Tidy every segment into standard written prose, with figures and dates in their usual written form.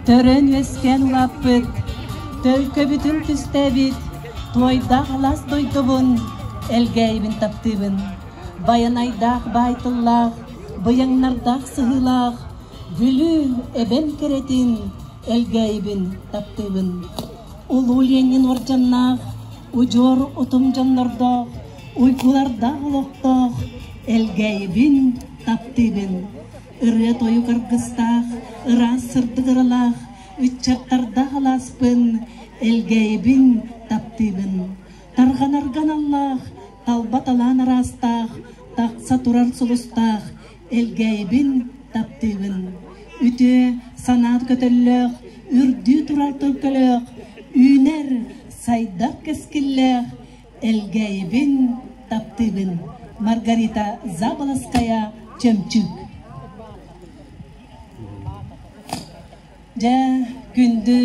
Төрөөн-үөскээн улааппыт, төлкөбүтүн түстээбит, туойдаах алаас дойдубун, Элгээйибин таптыыбын. Байанайдаах баай тыллаах, быйаҥнардаах сыһыылаах, Бүлүү эбэм кэрэтин, Элгээйибин таптыыбын. Улуу Ленин уордьаннаах, удьуор утум дьоннордоох, уйгулардаах олохтоох Элгээйибин таптыыбын. Ырыа-тойук аргыстаах, ыраас сырдык ыралаах, ыччаттардаах алааспын, Элгээйибин таптыыбын. Тарҕанарга аналлаах, талба талаан араастаах, тахса турар сулустаах, Элгээйибин таптыыбын. Үтүө санаат көтөллөөх, үрдүү турар төлкөлөөх, үүнэр, сайдар кэскиллээх Элгээйибин таптыыбын. Маргарита Заболоцкая, Чөмчүүк. Дьэ, күндү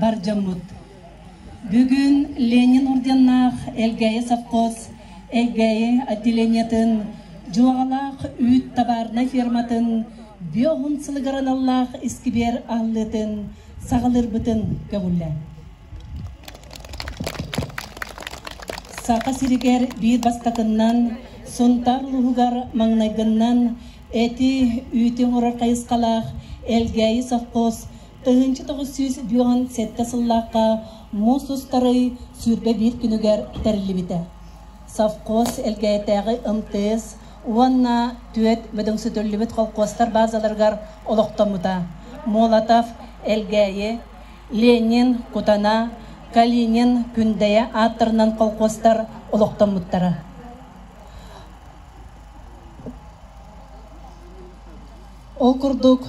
бар дьоммут. Бүгүн Ленин орденнаах Элгээйи совхоз Элгээйи отделениетын Дьуоҕалаах үүт табаарынай ферматын биоһун сылыгар аналлаах искибиэр аһыллыытын саҕалыырбытын көҕүллэ. Саха сиригэр биир бастакыннан Сунтаар улууһугар маҥнайгыннан эти, үүтү оҥорор хайысхалаах Элгээйи совхоз 1997 сыллаахха муус устарый 21 күнүгэр тэриллибитэ. Совхоз Элгээйитээҕи МТС уонна түөрт бөдөҥсүтүллүбүт холкуостар базаларыгар олохтоммута. Молотов, Элгээйи, Ленин, Кутана, Калинин, Күндэйэ ааттарынан колхуостар олохтоммуттара. Ол курдук,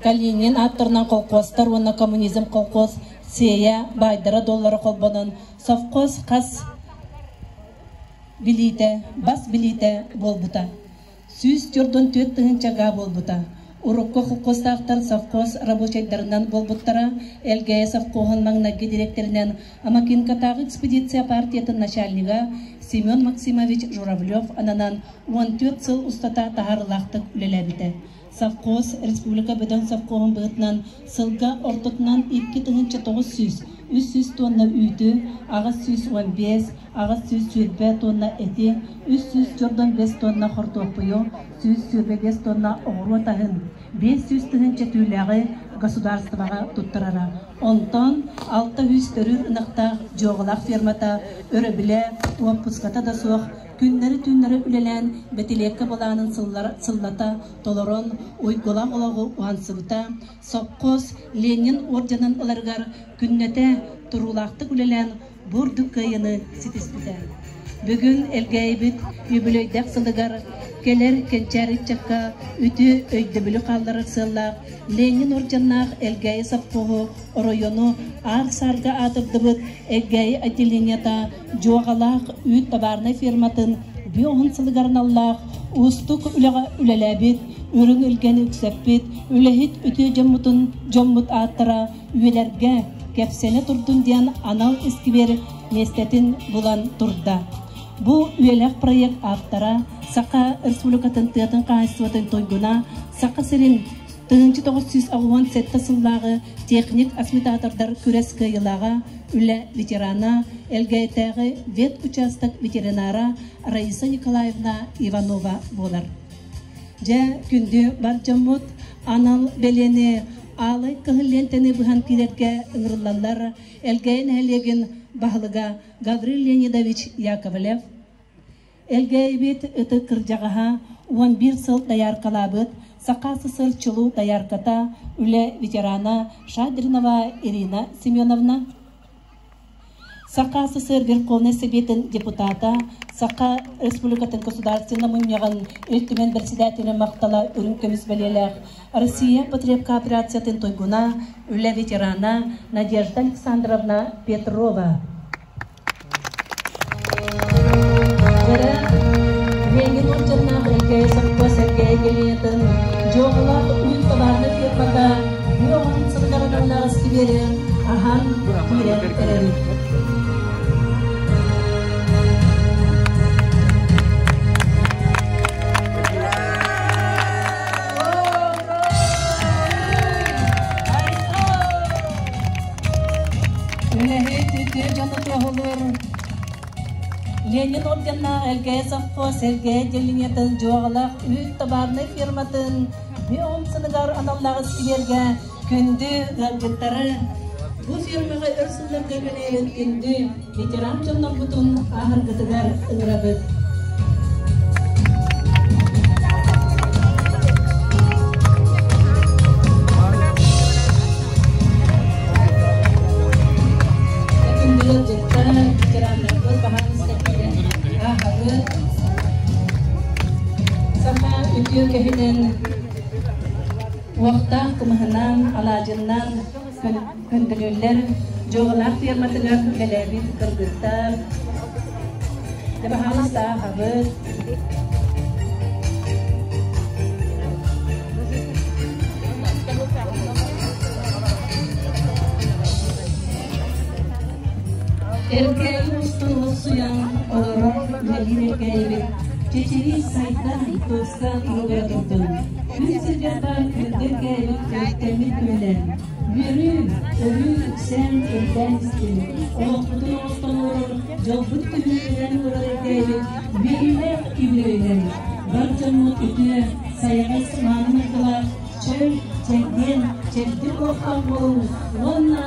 Калинин ааттарынан колхуостар уонна коммунизм колхоз сиэйэ баайдара-дуоллара холбонон совхоз хас билиитэ, бас билиитэ буолбута. 144 тыһыынча гаа буолбута. Урукку холкуостаахтар совхоз рабочайдарынан буолбуттара. Элгээйи совхоһун маҥнайгы дириэктэринэн Амакинкатааҕы экспедиция партиятын начальнига Семен Максимович Журавлев ананан 14 сыл устата таһаарыылаахтык үлэлээбитэ. Совхоз республика бөдөҥ совхоһун быһыытынан сылга ортотунан 2900 300 тонна үүтү, 815, 820 тонна эти, 345 тонна хортуоппуйу, 125 тонна оҕуруот аһын, 500 тыһыынча түүлээҕи государствоҕа туттарара. Онтон 600 төрүүр ынахтаах дьуоҕалаах фермата өрөбүлэ, уоппуската да суох күннэри-түүннэри үлэлээн бэтилиэккэ былаанын сыллата толорон уйгулаах олоҕу уһансыбыта, сопхуос Ленин орденын ыларыгар күннэтэ туруулаахтык үлэлээн бурдук кыайыыны ситиспитэ. Бүгүн Элгээйибит үбүлүөйдээх сылыгар кэлэр кэнчээри ыччакка үтүө өйдөбүлү хаалларар сыаллаах Ленин орденнаах Элгээйи совхоһу оройуону аар-саарга аатырдыбыт Элгээйи отделениета Дьуоҕалаах үүт табаарынай ферматын биоһун сылыгар аналлаах уустук үлэҕэ үлэлээбит, үрүҥ илгэни үксэппит, үлэһит үтүө дьоммутун дьоммут ааттара үйэлэргэ кэпсэнэ турдун диэн анал искибиэр миэстэтин булан турда. Бу үйэлээх проект автора Саха Республикатын тыатын хаһаайыстыбатын туйгуна, Саха сирин 1987 сыллааҕы техник-осмитатордар күрэс кыайыылааҕа, үлэ ветерана, Элгээйитээҕи ветучасток ветеринара Раиса Николаевна Иванова буолар. Дьэ, күндү бар дьоммут анал бэлиэни аалай кыһыл лиэнтэни быһан киирэргэ ыҥырыллаллар Элгээйи нэһилиэгин баһылыга Гаврил Леонидович Яковлев, Элгээйибит ытык кырдьаҕаһа 11 сыл дояркалаабыт Саха СССР чулуу доярката, үлэ ветерана Шадринова Ирина Семеновна, Саха СССР Верховнай Советын депутата, Саха Республикатын Государственнай Мунньаҕын Ил Түмэн председателэ махтала үрүҥ көмүс бэлиэлээх Россия потребкооперациятын туйгуна, үлэ ветерана Надежда Александровна Петрова. Ленин орденнаах Элгээйи совхоз Элгээйи отделениетын дьуоҕалаах үүт табаарынай фермата бүө сылыгарынан искибиэри аһан киирэн эрэбит. Ленин орденнаах Элгээйи совхоз Элгээйи отделениетын Дьуоҕалаах үүт табаарынай фирматын биом сыныгар аналлаах искибиэргэ күндү ыалдьыттары, бу фирмаҕа өр сылларга үлэлээбит күндү ветеран дьоннорбутун ааһаргытыгар ыҥырабыт. Күндү ыалдьыттар, ветераннарбыт баһаалыста киирэн ааһабыт. Саха үтүө кэһинэн уохтаах кымыһынан, алаадьыннан күндүлүүллэр, дьуоҕалаах ферматыгар үлэлээбит кыргыттар, баһаалыста ааһабыт. Эркээйи устун олохсуйан олорор үлэлиир эркээйибит чэчирии сайдан, тупсан туругура турдун. Күн сиргэр баар күндү эркээйибит төрүттэммит күнүнэн үөрүү, өрүү үксээн, үрдээн истин. Олохпутун оҥостон олорор, дьолбут түһүнэн олорор эркээйибит үөрүүлээх үбүлүөйүнэн бар дьоммут үтүө, сайаҕас мааны майгылаах, чөл, чэгиэн, чэбдик олохтоох буолуҥ уонна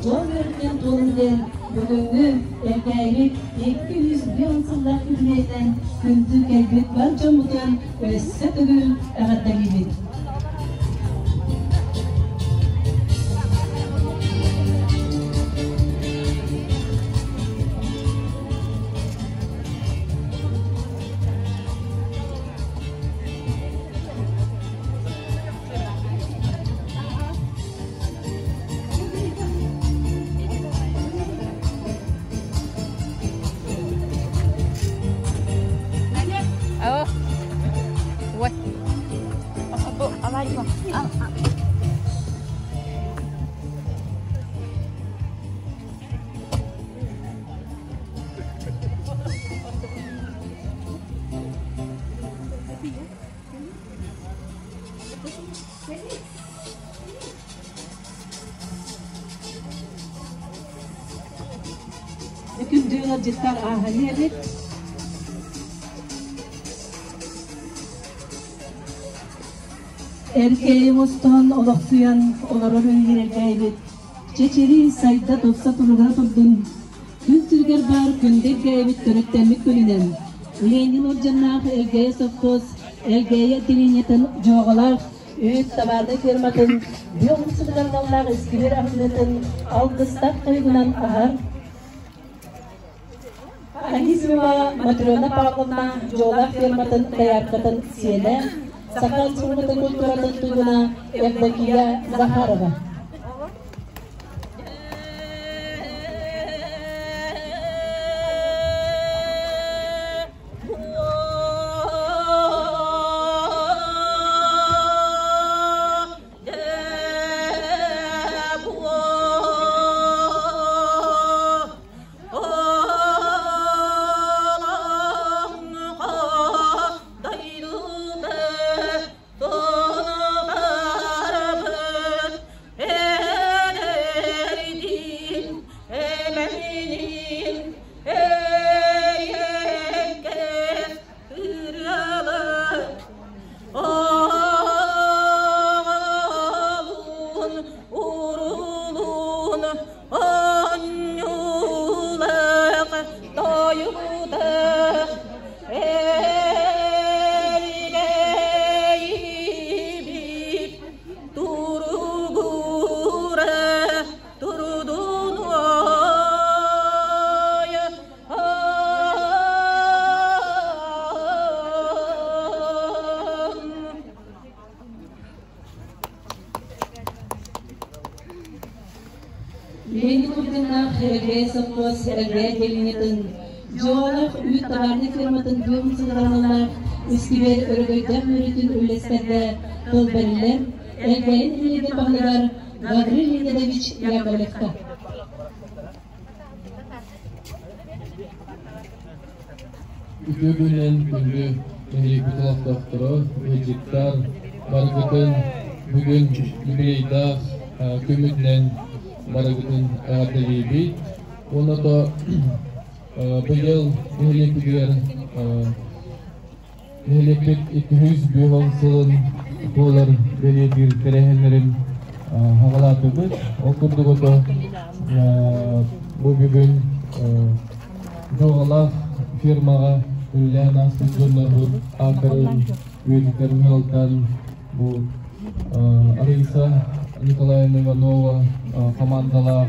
дьол үөрүүтүнэн туолуҥ диэн бүгүҥҥү Эркээйибит 201 сыллаах юбилейынан күндү кэлбит бар дьоммутун өссө төгүл эҕэрдэлиибит! Oh. What? Күндү ыалдьыттар ааһан иһэбит. Эркээйи оҥостон олохсуйан олорор үлэлэргээбит. Чэчирии сайда тупса туругура турдун. Күн сиригэр баар күндү Эргээйибит төрүттэммит күнүнэн Ленин орденнаах Элгээйи совхоз Элгээйи отделениетын дьуоҕалаах үүт табаарынай ферматын био сыдыганналаах искибиэр аһыллыытын алгыстаах тойугунан аһар Анисимова Матрена Павловна Дьуолаах ферматын дояркатын сиэнэ, Саха Республикатын культуратын туйгуна Евдокия Захарова. Ленин орденнаах Эрэгэй совхоз Эрэгэй отделениетын Дьуолах үүт табаарынай фирматын бүөм сыһыаралаах искибиэр өрөгөйдөөх үөрүүтүн үллэстэргэ тыл бэриллэр Элгээйи нэһилиэгин баһылыгар Гаврил Леонидович Яковлевка. Үтүө күнүнэн күндү нэһилиэкпит олохтоохторо, ыалдьыттар, барыгытын бүгүн юбилейдаах күммүтүнэн барыгытын эҕэрдэлиибит. Уонна то Быйыл нэһилиэкпитигэр нэһилиэкпит 205 сылын туолар бэлиэтиир тэрээһиннэрин хаҕалаатыбыт. Ол курдук ото бу бүгүн Дьуоҕалаах фермаҕа үлэлээн ааспыт дьоннорбут ааттарын үйэтитэр ыалтан бу Раиса Николаевна Иванова командалаах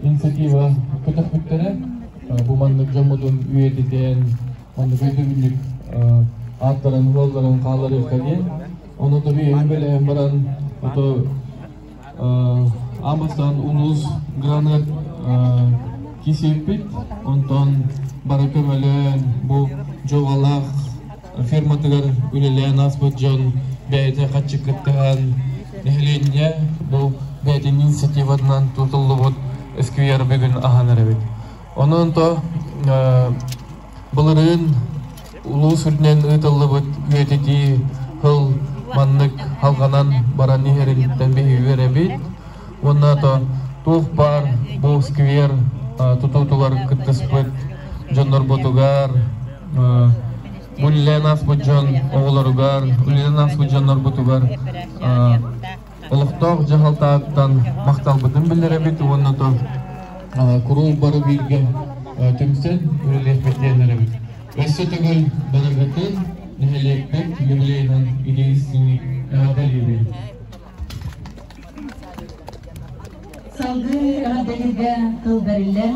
инициатива көтөхпүттэрэ. Бу маннык дьоммутун үйэтитэн, маннык өйдөбүнньүк ааттарын, ыалларын хаалларыахха диэн. Ону тобу бэлэһэн баран, ото аан бастаан улуус гранат кисиэппит, онтон бары көмөлөөн бу дьуоҕалаах ферматыгар үлэлээн ааспыт дьон бэйэтэ хаччы кыттыһан нэһилиэнньэ бу бэйэтин инициативатынан тутуллубут сквер бүгүн аһан эрэбит. Онон то былырыын улуус үрдүнэн ыытыллыбыт үйэтитии сыл маннык халҕанан баран иһэриттэн биһиги үөрэбит. Уонна то туох баар бу сквер тутуутугар кыттыспыт дьоннорбутугар, үлэлээн ааспыт дьон оҕолоругар, үлэлээн ааспыт дьоннорбутугар олохтоох дьаһалтааттан махталбытын биллэрэбит уонна то куруук бары бииргэ түмсэн үлэлиэхпит диэн эрэбит. Өссө төгүл барыгытын нэһилиэкпит юбилейынан идеистиҥник эҕэрдэлиибин. Салгыы эҕэрдэлииргэ тыл бэриллэн,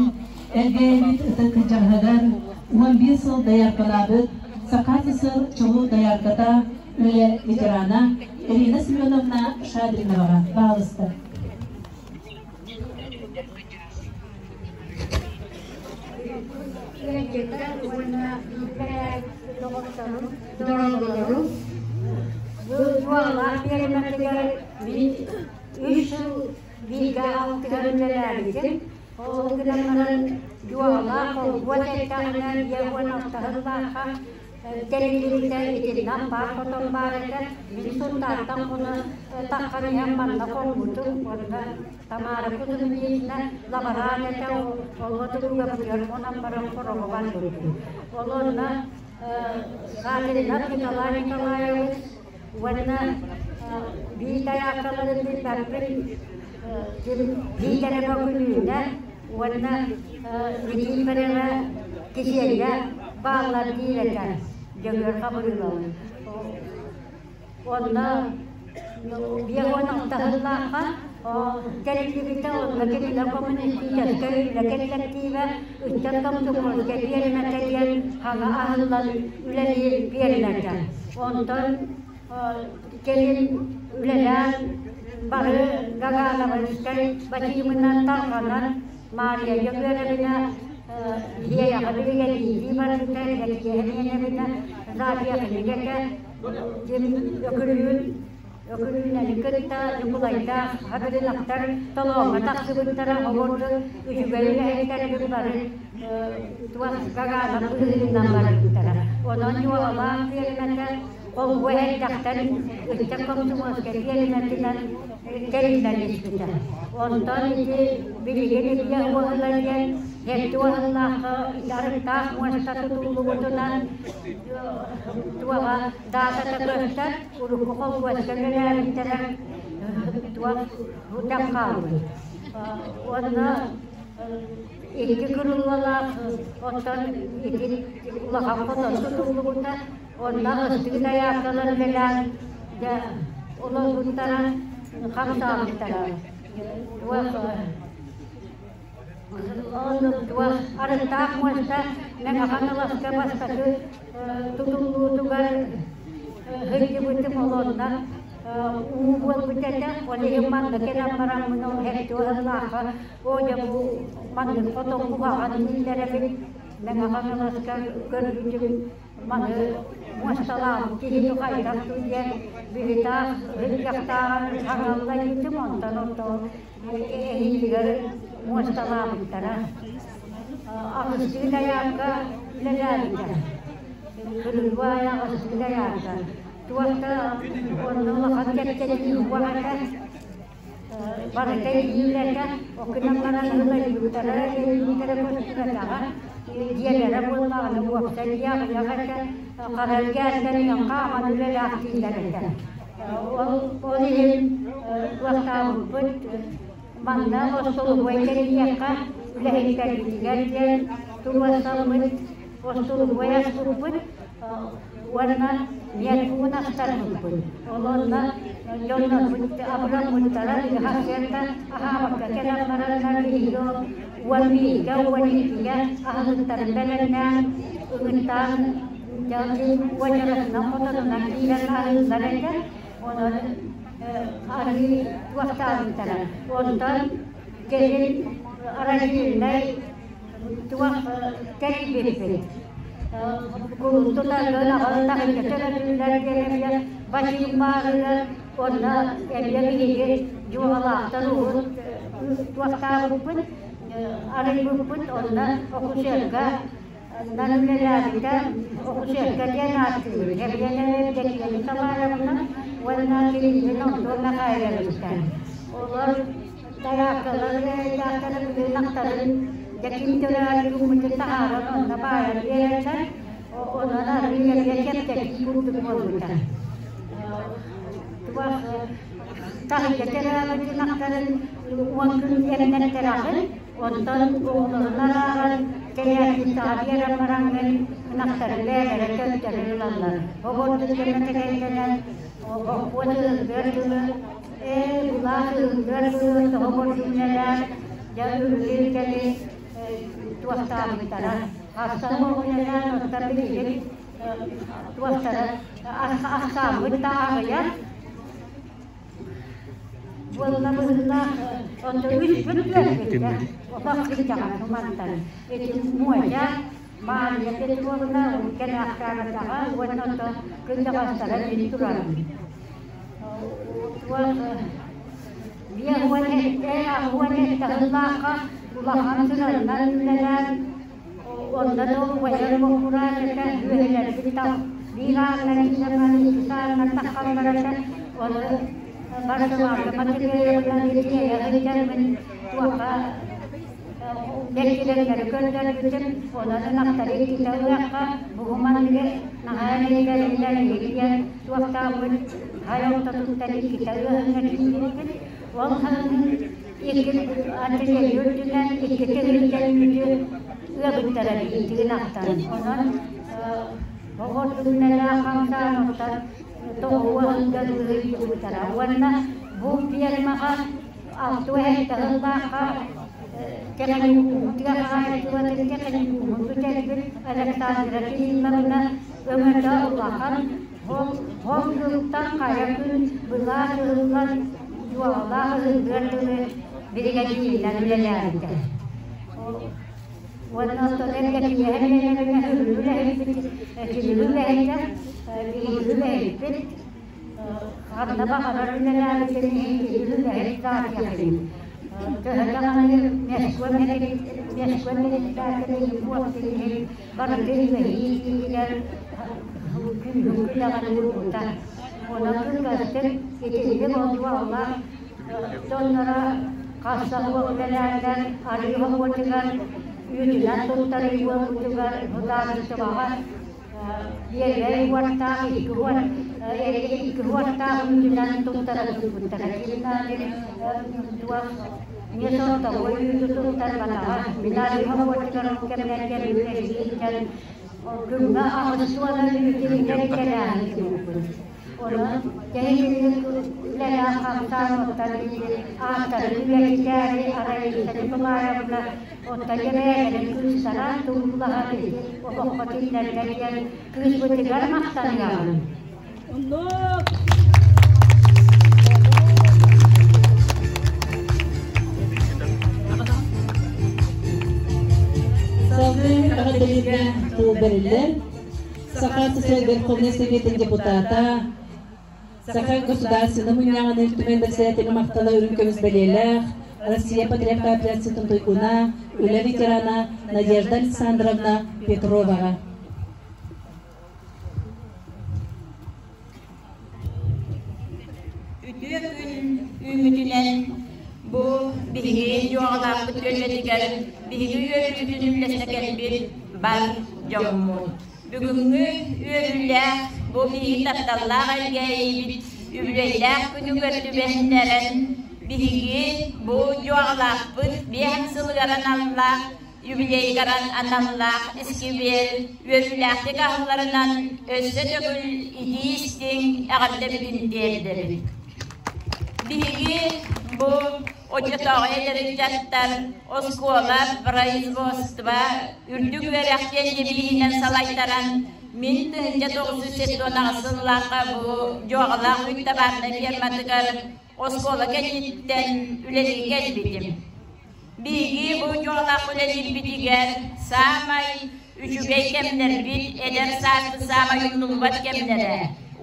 Элгээйибит ытык кырдьаҕаһыгар 11 сыл дояркалаабыт Саха СССР чулуу доярката, үлэ ветерана Ирина Семеновна Шадриноваҕа баалыста. Ыалдьыттар уонна доҕотторум, дороголорум бу буолаах биэрмэтигэр мин үс сыл бииргэ алтыһан үлэлээбитим. Ол гынан баран дьуолаах холбуот эттэҕинэ биэс алтыһыллаахха тэриллибитэ итиннэн баар хотон баар этэ. Мин Сунтаартан хоно таххан иһэн манна хоммутум уонна Тамара Кузьминична лабараан этэ олго туруга быар хонон баран хороҕо барбыппыт. Ол онно Шадринов Николай Николаевич уонна биир дайаакаларын билбэппин Биитэрэ Бөкүнүүнэ уонна Никифорова Кисиэнньэ бааллар диир этэ Дьөгүөр Хабырыылабын. Онно биэс алтаһыллаахха тэриллибитэ онно кинилэр коммунистическай үлэ кэллэктиибэ ыччат комсомольскай пиэрмэтэ диэн хаҥа аһыллан үлэлиир пиэрмэтэ. Онтон кэлин үлэлээн бары Гагаринскай бачыымынан тарҕанан Маарыйа Дьөгүөрэбинэ Лиэйэҕэ биригэдьиирдии барбыта, Лэкиэһэ Зафия Өкүрүүн Өкүрүүнэни кытта Ньукулайдаах Хабырылахтар толооҥҥо тахсыбыттара оҕурду үчүгэй үлэһиттэрбит бары туох Гагаанап быһыытынан барбыттара. Онон Ньуолалаах пиэрмэтэ холбуу эрдэхтэн ыччат комсомольскай пиэрмэтинэн тэриллэн испитэ. Онтон ити билигин илдьэ уоһулар диэн сэттэ уоһуллаахха арыттаах муоста тутуллубутунан туоҕа даатата көстөр, урукку холкуоска үлэлээбиттэрэ туох утан хаалбыт. Уонна икки кырыллалаах оттон ити улахан хотон тутуллубута, онно ыстык дайаакалар үлэлээн дьэ олорбуттара, хамсаабыттара. Туох Арыттаах муоста Мэҥэ Хаҥаласка бастакы тутуллуутугар сылдьыбытым олонно уу буолбут этэ. Ол иһин манна кэлэн бараммын ол һэттиэ оо дьэ бу маннык хотон куһаҕан дииллэр эбит. Мэҥэ Хаҥаласка көрбүтүм маны муосталаабыт киһини хайдах диэн биһитаах сылдьахтааҕар хаҥалла диэтим онтон ото эһиилигэр муосталаабыттара. Аҕыстыы дайаарка үлэлээбитэ. Кырыыбай аҕыстыы дайаарка. Туох да онно улахан кэпсэтии буолбатах. Барыта иилэтэ, окунан баран ылайбыттара, өлүүтэрэ көстүбэтэҕэ, дьиэлэрэ буоллаҕына уопсай дьиэ аҕыйах этэ, хара эргээттэн хааман үлэлээхтииллэр этэ. Ол, ол иһин туохтаабыппыт манна остолобуой тэрийиэххэ үлэһиттэрбитигэр диэн туруорсаммыт остолобуой аспыппыт уонна медпуун астарбыппыт. Ол онно дьоннорбут абыраммыттара ыһахсыарда аһаабакка кэлэн бараннар биһиги 11-гэ 12-гэ аһылыктарын бэлэмнээн ыгыттаан уочаратынан хотонунан киирэн аһыыллар этэ. Онон арыы туохтаабыттара. Онтон кэлин Аралиннай туох тэрийбиппит. Кулутутаргын аҕал таһырдьа төлөтүүллэр диэн эмиэ бачыым баарыгар онно эмиэ биһиги дьуоҕалаахтар уһун туохтаабыппыт, арыйбыппыт онно акушерка нан үлэлээбитэ акушерка диэн ааттыыбыт. Эбиэнэ Евдокия Николаевна уонна Кириллин Антон Михайловичтар. Олор Тараакалар дьахтарын ынахтарын дьэким төрөөбүт таһааран онно баайан биэрэллэр. Онон арыы эмиэ чэпчэки курдук буолбута. Туох таһыйа төрөөбүт ынахтарын 10 күн эмнэттэрэҕин, онтон оҕолорун арааран кэлээччитэҕэ биэрэн бараҥҥын ынахтарын бэйэлэрэ төттөрү ылаллар. Оҕордун кэмэ тэкэллэнэн боппуот ыһыллыар дылы Ээ, былаас ыһыллыар дылы тоҕо бордуҥнэлээн, дьэ үрүлү-кэли туохтаабыттара. Хастан оҕунньалаан оттон билигин туохтара ахсааммыт да аҕыйах. Буолла быһыылаах, онто үспүт үөрбүттэ, отох кырдьаҕас мантан. Ити муодьа, Маарыйа Петровна кэлээхтээбэтэҕэ уонна ото кырдьаҕастара мин турарым. 57 сыллаахха улахан сыраннан үлэлээн, онно да убайар бокураат этэ, үөһэлэрбит биир ааннар киирэн иккис ааннар таххаллар этэ, ону барсылаахха матырыйаалынан итиэйэ сылдьарбын туохха Бэркилэригэр көрдөрбүтүм, онон ынахтары ититэ ылыахха, буһуманыгы наһаа эрэйдэриллэр диэн туохтаабыт хайа ортотуттан иккитэ ыаһыҥҥа киирбиппит. Ол хаһыҥын икки артиллерия үрдүнэн иккитэ ыһыктан үүтү ыабыттара биирдии ынахтан. Онон оҕордуннэлээх хамсаан оттон тоҕу ыаһыҥҥа ыһыйбыттара. Уонна бу фермаҕа Алтыа сыллаахха тыа хаһаайыстыбатын техникумун бүтэрбит Александра Кирилловна өҥөтө улахан, хол сылтан хайа күн былаас ыһыллан дьуолалаах ыһыллыар дылы биригэдьииринэн үлэлээбитэ. Уонна оттон эргэтиэһэ миэнэ үлэһиппит, кинини үлэһитэ, биһиги үлэһиппит Ханна баҕарар үлэлээбитин иһин үлэһит даатыахайын. Төһө даҕаны Москва председателин буолтун иһин барытын үөһии күүһүн даҕаны уурбута. Онон кылгастык итинник олуоллаах дьонноро хасса үлэлээннэр арыы хомуотугар үүтүнэн туттарыы буолбутугар судаарыстыбаҕа Биэрэй уоттаах икки уот икки уоттаах үүтүнэн туттара турбуттара. Туох не сортовой үүтү туттарбатаҕа. Мин арыыга уотугар ол кэмнэргэ үлэлииртэн күҥҥэ 80 үүтү кэлээһин курдукпут. Онон тэһиинник үлэлээх хамсаан оттон ааттарын үлэлитээри Раиса Николаевна оттон дьэбээлэрин кыыстара туруулаһан олоххо киллэрдэ диэн кыыспытыгар махтаныаҕын. Оннук! Салгыы эҕэрдэлииргэ тыл бэриллэр. Саха СССР Верховнай Советын депутата, Саха Государственнай Мунньаҕын Ил Түмэн председателэ махтала үрүҥ көмүс бэлиэлээх, Россия потребкооперациятын туйгуна, үлэ ветерана Надежда Александровна Петроваҕа. Үтүө күн үүммүтүнэн. Дьуоҕалаахпыт түөлбэтигэр биһиги үөрүүбүтүн үллэстэ кэлбит бар дьоммут. Бүгүҥҥү үөрүүлээх бу биһиги тапталлаах Элгээйибит үбүлүөйдээх күнүгэр түбэһиннэрэн биһиги бу Дьуоҕалаахпыт биэһэн сылыгар аналлаах юбилейыгар аналлаах искибиэр үөрүүлээхтик аһылларынан өссө төгүл итии-истиҥ эҕэрдэбитин тиэрдэбит. Биһиги бу оччотооҕу эдэр ыччаттар оскуола, производство, үрдүк үөрэх диэн девиһинэн салайтаран мин 1978 сыллаахха бу Дьуоҕалаах үүт табаарынай ферматыгар оскуола кэнниттэн үлэлии кэлбитим. Биһиги бу дьуолах үлэлиирбитигэр саамай үчүгэй кэмнэрбит эдэр сааспыт саамай умнуллубат кэмнэрэ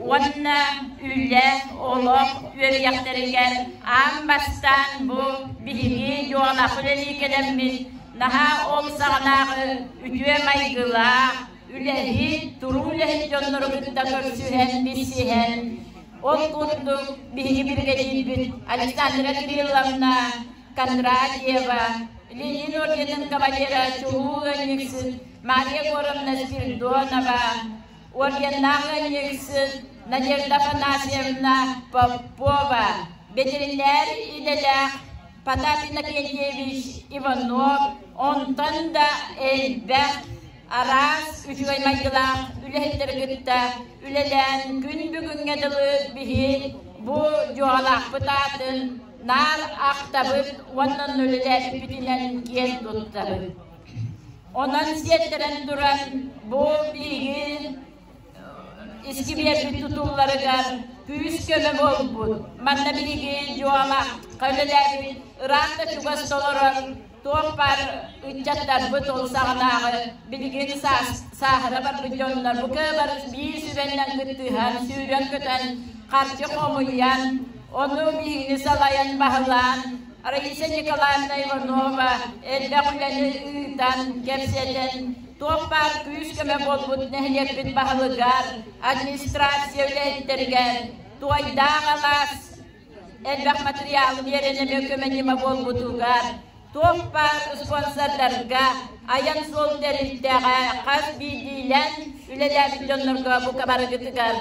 уонна үлэ, олох үөрүйэхтэригэр аан бастаан бу биһиги дьуолах үлэлии кэлэммит наһаа ол саҕанааҕы үтүө майгылаах, үлэһит, туруу үлэһит дьоннору кытта көрсүһэн, билсиһэн ол курдук биһиги биригэдьиирбит Александра Кирилловна Кондратьева, Ленин орденын кавалера чулуу ыанньыксыт Мария Егоровна Спиридонова, орденнаах ыанньыксыт Надежда Афанасьевна Попова, ветеринар идэлээх Потап Иннокентьевич Иванов, онтон да элбэх араас үчүгэй майгылаах үлэһиттэри кытта үлэлээн күн бүгүҥҥэ дылы биһи бу дьуоҕалаахпыт аатын наар ахтабыт уонна үлэлээбиппитинэн киэн туттабыт. Онон сиэттэрэн туран бу биһиги искибиэрбит тутулларыгар күүс-көмө буолбут. Манна биһиги дьуолахха үлэлээбит ыраах да чугас толорон туох баар ыччаттарбыт ол саҕанааҕы билигин сааһыра барбыт дьоннор бука бары биир сүбэннэн кыттыһан, сүүрэн-көтөн, харчы хомуйан, ону биһигини салайан баһылаан Раиса Николаевна Иванова элбэх үлэни ыытан, кэпсэтэн, туох баар күүс-көмө буолбут нэһилиэкпит баһылыгар, администрация үлэһиттэригэр, Туойдаах алаас элбэх матырыйаалы биэрэн эмиэ көмө-ньыма буолбутугар, туох баар спонсордарга, айан суол тэрилтэҕэ хас биирдиилээн үлэлээбит дьоннорго бука барыгытыгар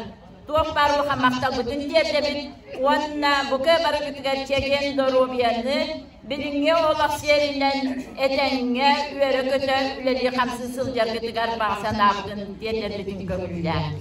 туох баар улахан махталбытын тиэрдэбит уонна бука барыгытыгар чэгиэн доруобуйаны, билиҥҥи олох сиэринэн этэҥҥэ үөрэ-көтө үлэлии-хамсыы сылдьаргытыгар баҕа санаабытын тиэрдэрбитин көҥүллээн.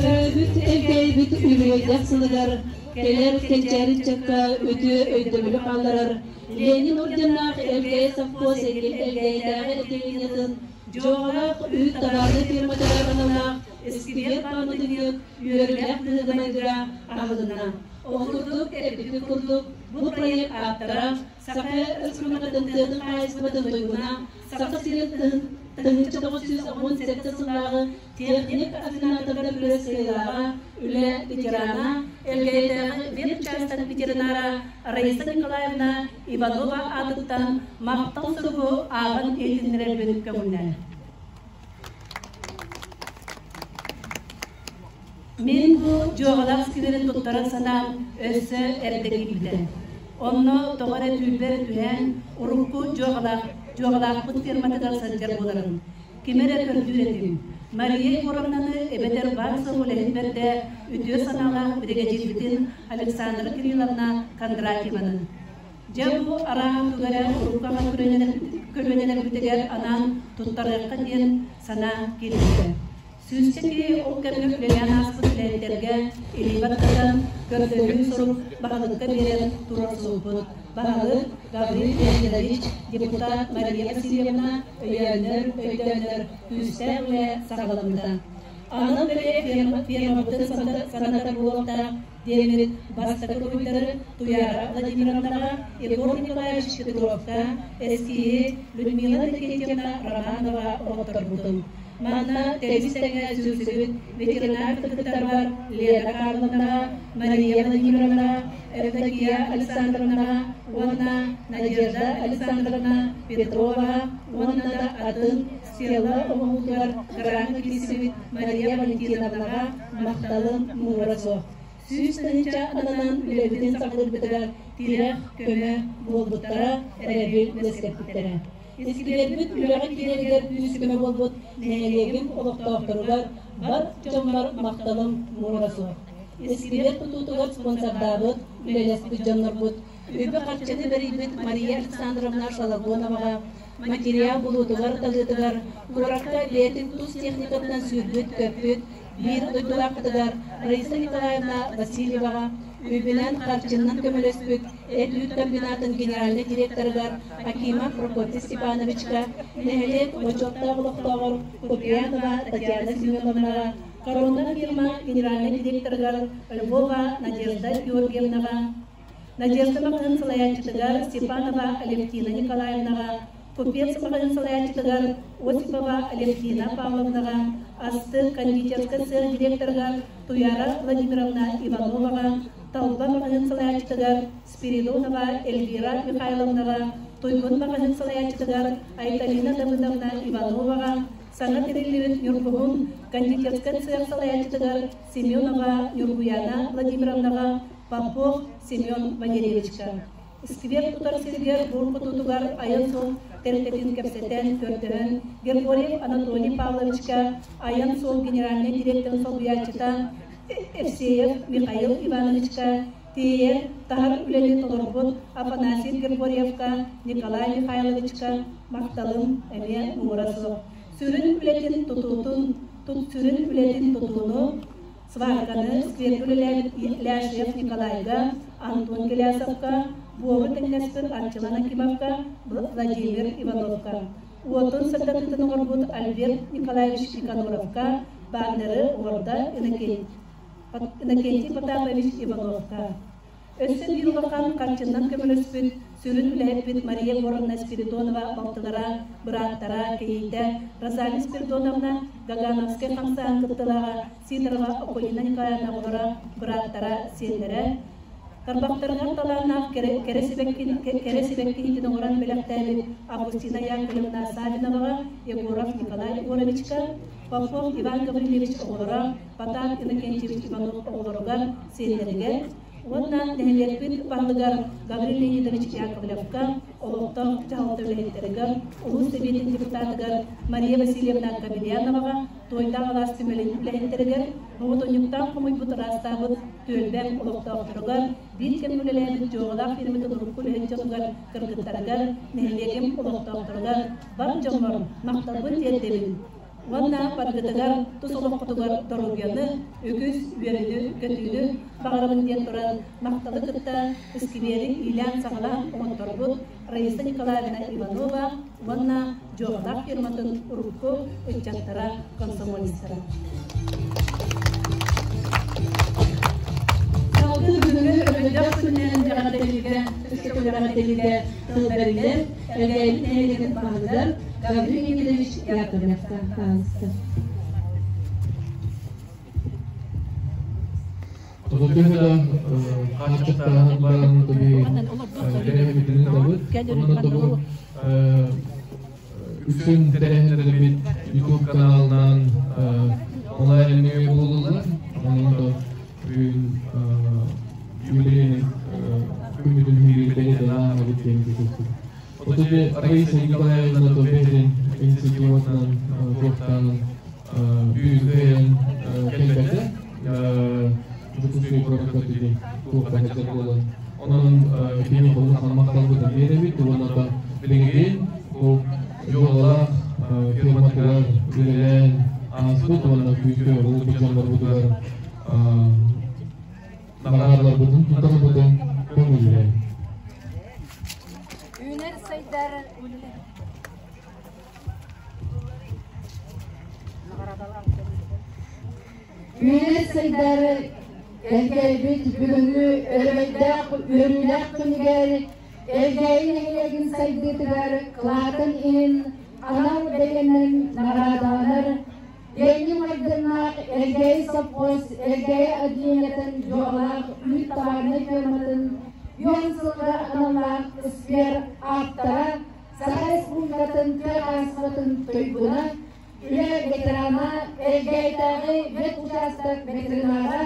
Өрөөбүт Элгээйбит үбүлүөйдээх сылыгар кэлэр кэнчээри ыччакка үтүө өйдөбүлү хаалларар Ленин орденнаах Элгээйи совхоз Элгээйитээҕи отделениетын Дьуоҕалаах үүт табаарынай фирматыгар аналлаах искибиэр пааматынньык үөрүүлээх быһыыга-майгыга аһылынна. Ол курдук, эппиппит курдук, бу проект ааптара Саха Республикатын тыатын хаһаайыстыбатын туйгуна, Саха сирин 1917 сыллааҕы техник-афинатордар күрэс кыайыылааҕа, үлэ ветерана, Элгээйитээҕи ветучасток ветеринара Раиса Николаевна Иванова аатыттан махтал суругу ааҕан иһитиннэрэрбин көҥүллээн. Мин бу дьуоҕалаах скверин туттарар санаам өссө эрдэ киирбитэ. Онно тоҕо эрэ түүлбэр түһээн, урукку дьуоҕалаах, дьуоҕалаахпыт фирматыгар сылдьар буоларым. Кими эрэ көрдүүр этим. Мария Егоровнаны эбэтэр баар-суох үлэһит бэрдэ, үтүө санаалаах биригэдьиирбитин Александра Кирилловна Кондратьеваны. Дьэ бу арааһа тугу эрэ урукку аҕа көлүөнэлэрбитигэр анаан туттарыахха диэн санаа киирбитэ. Сүүсчэ киһи ол кэмҥэ үлэлээн ааспыт үлэһиттэргэ илии баттатан, көрдөһүү сурук баһылыкка биэрэн туруорсубуппут. Баһылык Гаврил Леонидович, депутат Мария Васильевна өйөөннөр, өйдөөннөр күүстээх үлэ саҕаламмыта. Анал бэлиэ фермабытын санатар буолуохтаах диэммит бастакы уруйдары Туяра Владимировнаҕа, Егор Николаевич Петровка, эскиһи Людмила Никитьевна Романова оҥотторбутум. Манна тэбис-тэҥэ сүрсүбүт ветеринар кыргыттарбар Лера Карловнаҕа, Мария Владимировнаҕа, Евдокия Александровнаҕа уонна Надежда Александровна Петрова уонна да атын Стелла оҥоһуутугар граҥҥа киирсибит Мария Валентиновнаҕа махталым муҥура суох. 100 тыһыынча ананан үлэбитин саҕалыырбытыгар тирэх, көмө буолбуттара, эрэбил үөскэппиттэрэ. Искибиэрбит үлэҕэ киирэригэр күүс-көмө буолбут нэһилиэгим олохтоохторугар, бар дьоммор махталым муҥура суох. Искибиэр тутуутугар спонсордаабыт, үлэлэспит дьоннорбут, үбү-харчыны бэрийбит Мария Александровна Шалагоноваҕа, материал булуутугар-талыытыгар, куоракка бэйэтин тус техникатынан сүүрбүт-көппүт биир дойдулаахпытыгар Раиса Николаевна Васильеваҕа, үбүнэн, харчыннан көмөлөспүт эт-үүт комбинатын генеральнай директорыгар Акимов Прокопий Степановичка, нэһилиэк бочуоттаах олохтооҕор Куприянова Татьяна Семеновнаҕа, Корона фирма генеральнай директорыгар Львова Надежда Георгиевнаҕа, Надежда маҕаһыын салайааччытыгар Степанова Алевтина Николаевнаҕа, Купец маҕаһыын салайааччытыгар Осипова Алевтина Павловнаҕа, Асты кондитерскай сыах директорыгар Туяра Владимировна Ивановаҕа, Талба маҕаһыын салайааччытыгар Спиридонова Эльвира Михайловнаҕа, Туйгун маҕаһыын салайааччытыгар Айталина Давыдовна Ивановаҕа, саҥа тэриллибит Ньургуһун кондитерскай сыах салайааччытыгар Семенова Ньургуяна Владимировнаҕа, Попов Семен Валерьевичка. Сквер тутар сиригэр бур кутуутугар айан суол тэрилтэтин кэпсэтэн, көрдөһөн, Григорьев Анатолий Павловичка айан суол генеральнай директорын солбуйааччыта Евсеев Михаил Ивановичка, тиэйэр, таһар үлэни толорбут Афанасий Григорьевка, Николай Михайловичка махталым эмиэ муҥура суох. Сүрүн үлэтин тутуутун, сүрүн үлэтин тутууну сварканы сквергэ үлэлээбит Ляшев Николайга, Антон Гелясовка, буору тэҥнэспит Арчылан Акимовка, Владимир Ивановка, уотун сырдатыытын оҥорбут Альберт Николаевич Никаноровка, баннеры оҥордо Иннокентий Потапович Ивановка. Өссө биир улахан харчынан көмөлөспүт сүрүн үлэһиппит Мария Егоровна Спиридонова балтылара, бырааттара, кийиитэ Розалия Спиридоновна Гагановскай хамсааһын кыттыылааҕа Сидорова Акулина Николаевна оҕолоро, бырааттара, сиэннэрэ Тарбахтарыгар талааннаах кэрэ сибэкки иһитин оҥорон бэлэхтээбит Августина Яковлевна Савиноваҕа, Егоров Николай Егоровичка, Попов Иван Гаврильевич оҕолоро, Потап Иннокентьевич Иванов оҕолоругар, сиэннэригэр уонна нэһилиэкпит баһылыгар Гаврил Леонидович Яковлевка, олохтоох дьаһалта үлэһиттэригэр, улуус сэбиэтин депутатыгар Мария Васильевна Кобельяноваҕа, Туойдаах алаас түмэлин үлэһиттэригэр, оҕотунньуктаах хомуйбут ыраастаабыт түөлбэм олохтоохторугар, биир кэм үлэлээбит дьуоҕалаах фирматын урукку үлэһит дьонугар, кыргыттарыгар, нэһилиэгим олохтоохторугар, бар дьоммор махталбын тиэрдэбин. Уонна баргытыгар тус олоххутугар доруобуйаны, үгүс үөрүүнү-көтүүнү баҕарабын диэн туран махталы кытта искибиэри иилээн-саҕалаан оҥотторбут Раиса Николаевна Иванова уонна Дьуоҕалаах фирматын урукку ыччаттара, комсомолецтара. Салгыы бүгүҥҥү өрөгөйдөөх күнүнэн эҕэрдэлииргэ, өскөтүлэҕэрдэлииргэ тыл бэриллэр Элгээйи нэһилиэгин баһылыгар Гаврил Никитович Яковлевка таҕыста. Төһө да хааччахтааһын баарын тоби тэрээһимитин табыт. Онон тобу үксүн тэрээһиннэрбит YouTube каналынан онлайн нөҥүө буолуллар. Онон то бүгүн юбилейный күммүтүн бэлиэтэлээн эбит диэн Отуби Раиса Николаевна Тоберин инициативатынан туохтаанын бүүркэйэн кэлбэтэ. Дьокуускай куоракка түги туохха сылдьар буолан. Онон кини улахан махталбытын биэрэбит уонна билигин бу дьуолалаах фирматыгар үлэлээн ааспыт уонна күүскэ улуус дьоннорбутугар наҕараадаларбытын туттарбытын көҥүллээн. Үүнэр сайдар Үүнэр сайдар Элгээйбит бүгүҥҥү өрөгөйдөөх үөрүүлээх күнүгэр Элгээйи нэһилиэгин сайдыытыгар кылаатын иһин анал бэлиэнэн наҕараадаланар Ленин майгыннаах Элгээйи совхоз Элгээйи отделениетын дьуоҕалаах үүт табаарынай ферматын үөн сылга аналлаах сквер ааптара, Саха Республикатын тыа хаһаайыстыбатын туйгуна, үлэ ветерана, Элгээйитээҕи ветучасток ветеринара.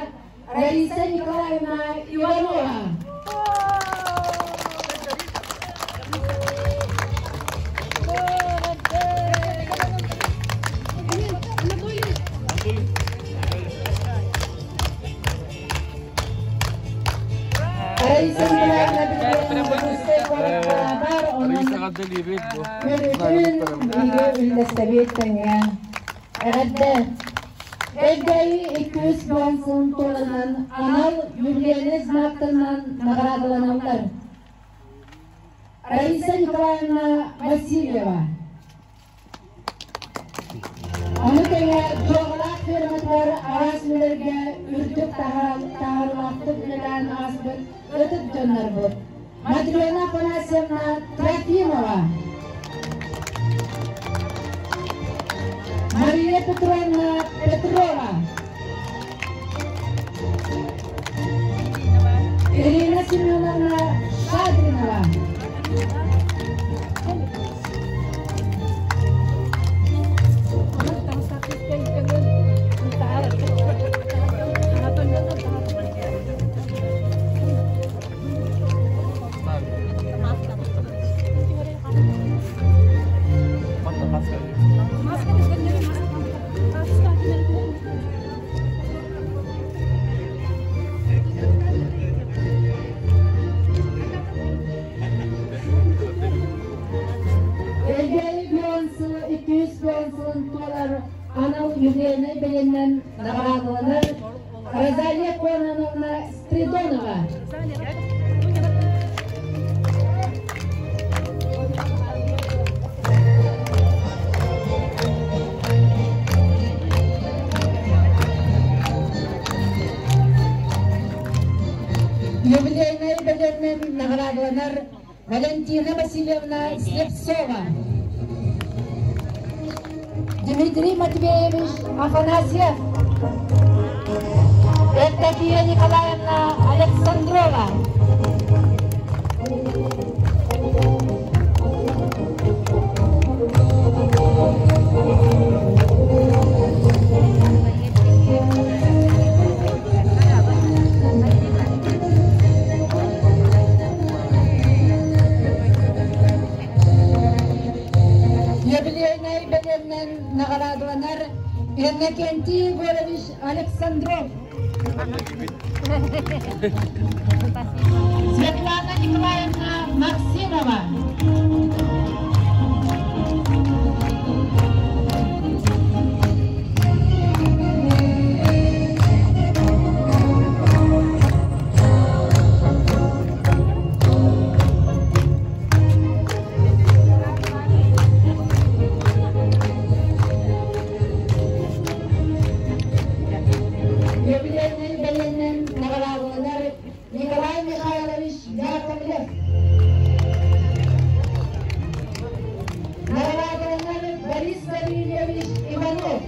Раиса Николаевна Иванова. Раиса Николаевна Дьокуускай куоракка баар, онон үөрүүтүн биһиги үллэстэбит тэҥҥэ. Эҕэрдэ! Элгээйи 210 сылын туоланан анал юбилейнай знактарынан наҕараадаланаллар. Раиса Николаевна Васильева. Ону тэҥэ Дьуоҕалаах ферматыгар араас үлэлэргэ үрдүк таһаарыылаахтык үлэлээн ааспыт ытык дьоннорбут Матрена Афанасьевна Трофимова, Мария Петровна Петрова, Ирина Семеновна Шадринова. Элгээйи Бүөн сылы 200 бүөн сылын туолар анал юбилейнай бэлиэнэн наҕараадаланар Розалия Кононовна Спиридонова. Юбилейнай бэлиэнэн наҕараадаланар Валентина Васильевна Слепцова. Дмитрий Матвеевич Афанасьев. Евдокия Николаевна Александрова. Юбилейнай бэлиэнэн наҕараадаланар Иннокентий Егорович Александров. Светлана Николаевна Максимова. Юбилейнай бэлиэнэн наҕараадаланар Николай Михайлович Яковлев. Наҕараадаланар Борис Гаврильевич Иванов.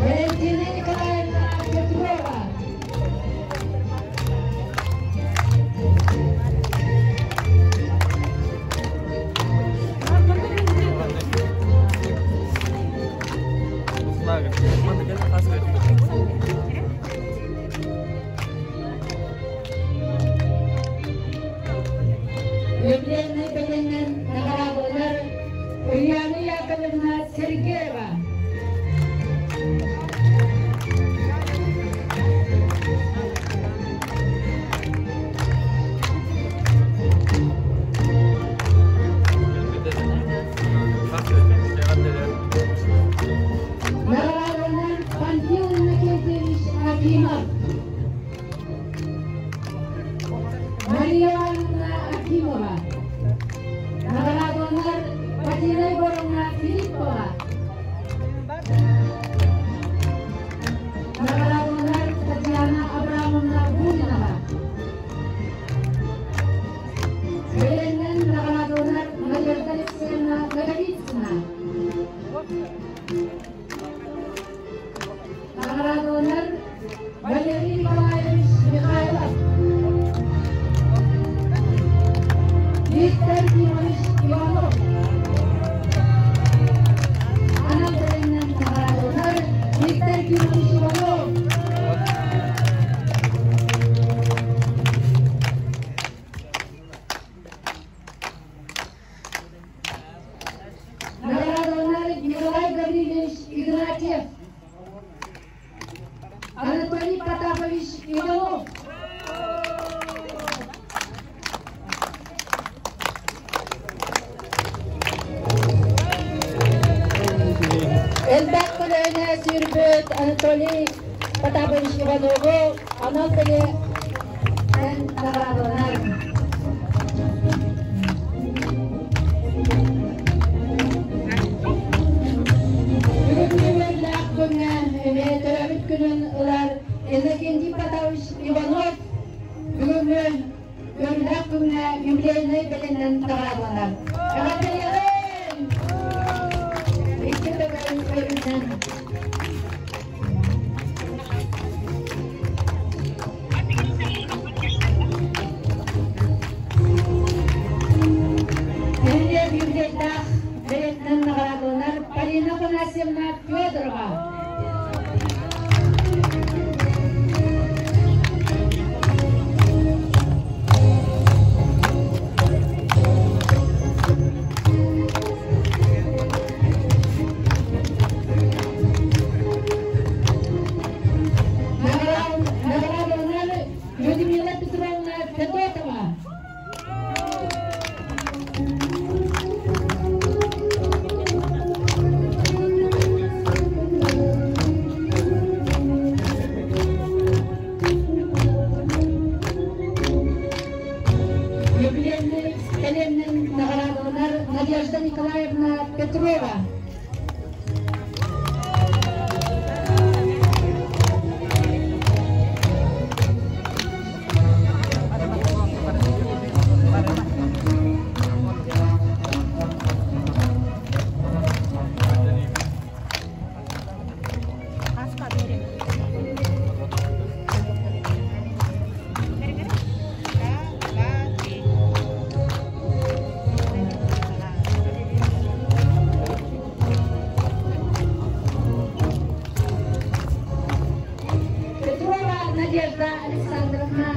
Валентина Николаевна Петрова. Юбилейнай бэлиэнэн наҕараадаланар Ульяна Яковлевна Сергеева. Наҕараадаланар Панфил Иннокентьевич Акимов. Мария Ивановна Акимова. Наҕараадаланар Валерия Егоровна Филиппова. Наҕараадаланар Татьяна Абрамовна Бунинова. Бэлиэнэн наҕараадаланар Надежда Алексеевна Ноговицына. Наҕараадаланар Валерий Николаевич Михайлов. Виктор Кимович Иванов. Төрөппүт Анатолий Потапович Иванову анал бэлиэнэн наҕараадаланар. Бүгүҥҥү үөрүүлээх күҥҥэ эмиэ төрөөбүт күнүн ылар Иннокентий Потапович Иванов бүгүҥҥү үөрүүлээх күҥҥэ юбилейнай бэлиэнэн наҕараадаланар. Эҕэрдэлиэҕиҥ! Икки төгүл үөрүүнэн! Нэһилиэк юбилейдаах бэлиэтинэн наҕараадаланар Полина Афанасьевна Федорова. Наградаланар Людмила Петровна Федотова. Юбилейный бэлиэнэн наҕараадаланар Надежда Николаевна Петрова. Петрова Надежда Александровна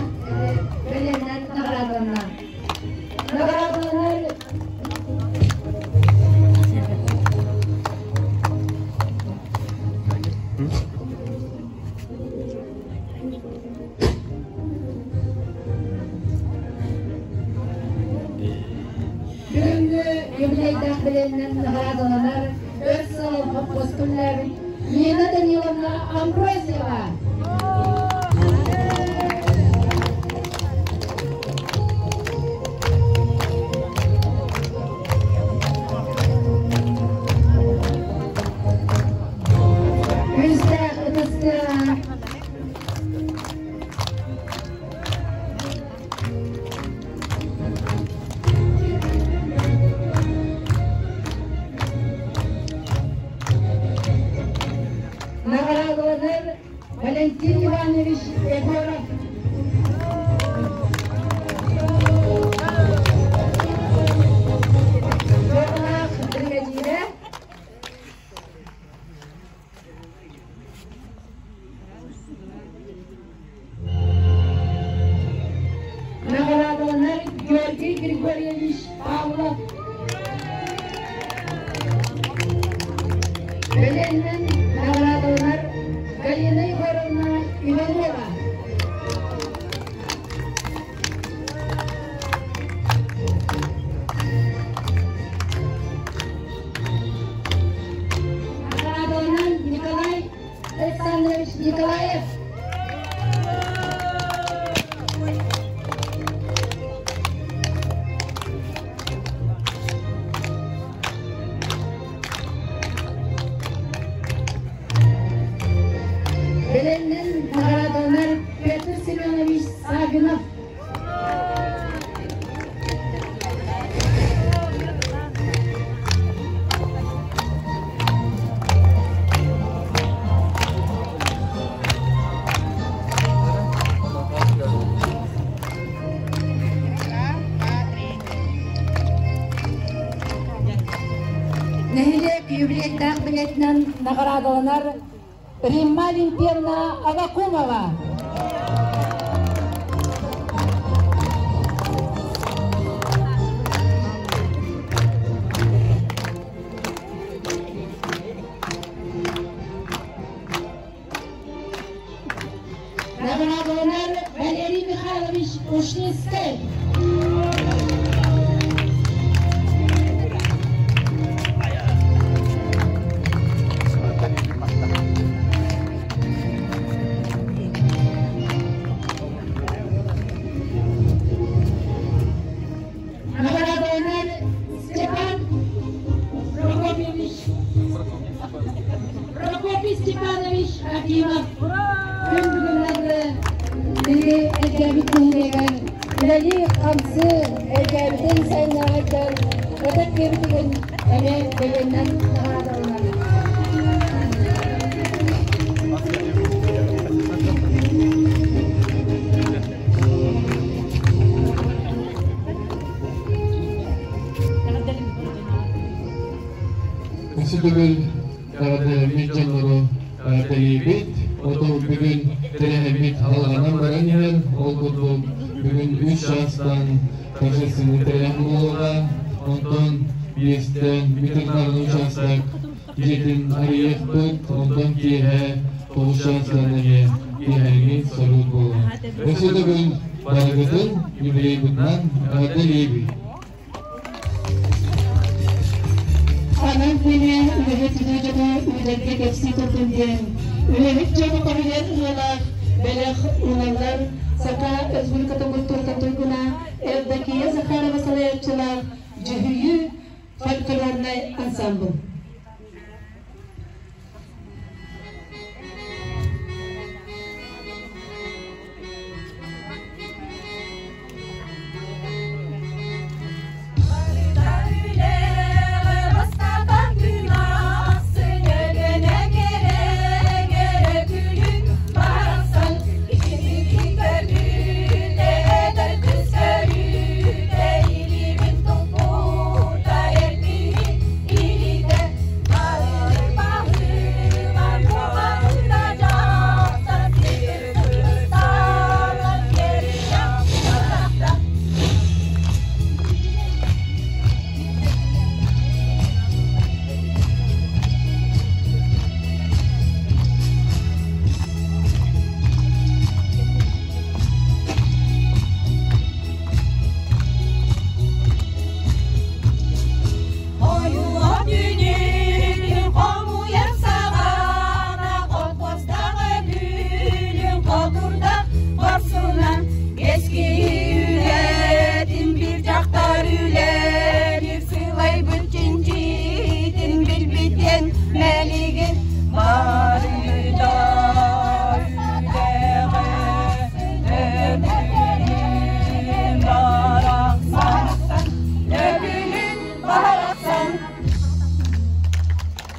бэлиэнэн наҕараадаланна. Наҕараадаланар Бүгүҥҥү юбилейдаах бэлиэнэн наҕараадаланар өр сыл хоппуос күннээбит Нина Даниловна Амбросьева. Күүстээх ытыстыа. Наҕараадаланар Валентин Иванович Егоров. Дьоҕулаах биригэдьиирэ. Наҕараадаланар Георгий Григорьевич Павлов. Бэлиэнэн наҕараадаланар Галина Егоровна Иванова. Наҕараадаланар Николай Александрович Николаев. Бэлиэнэн наҕараадаланар Петр Семенович Саввинов. Нэһилиэк юбилейдаах билетинэн наҕараадаланар Римма Олимпиевна Авакумова. Наҕараадаланар Валерий Михайлович Ушницкай. Прокопий Степанович Акимов күн бүгүннәрі биһиги Элгээбит нэһилиэгэр үлэлии-хамсыы Элгээбитин сайыннарарыгар ытык киһибитигин эмиэ бэлиэннэн наҕараадаланар. Өссө төгүл эҕэрдэлэммит дьоннору эҕэрдэлиибит. Оту бүгүн тэрээһиммит алҕанан баран иһэр. Ол курдук бүгүн үс чаастан торжественный тэрээһин буолуоҕа. Онтон биэстэн ветеринарный участок дьиэтин арыйыахпыт. Онтон киэһэ тоҕус чаастан эмиэ киэһээҥҥи салют буолуо. Өссө төгүл барыгытын юбилейбытынан эҕэрдэлиибит. Анан күнэ үлэһит дьоно үлэргэ кэпсии турдун диэн үлэһит дьону хоһуйар ыалаах бэлэх уналлар Саха Республикатын культуратын туйгуна Евдокия Захарова салайааччылаах Дьүһүйүү фольклорнай ансамбль.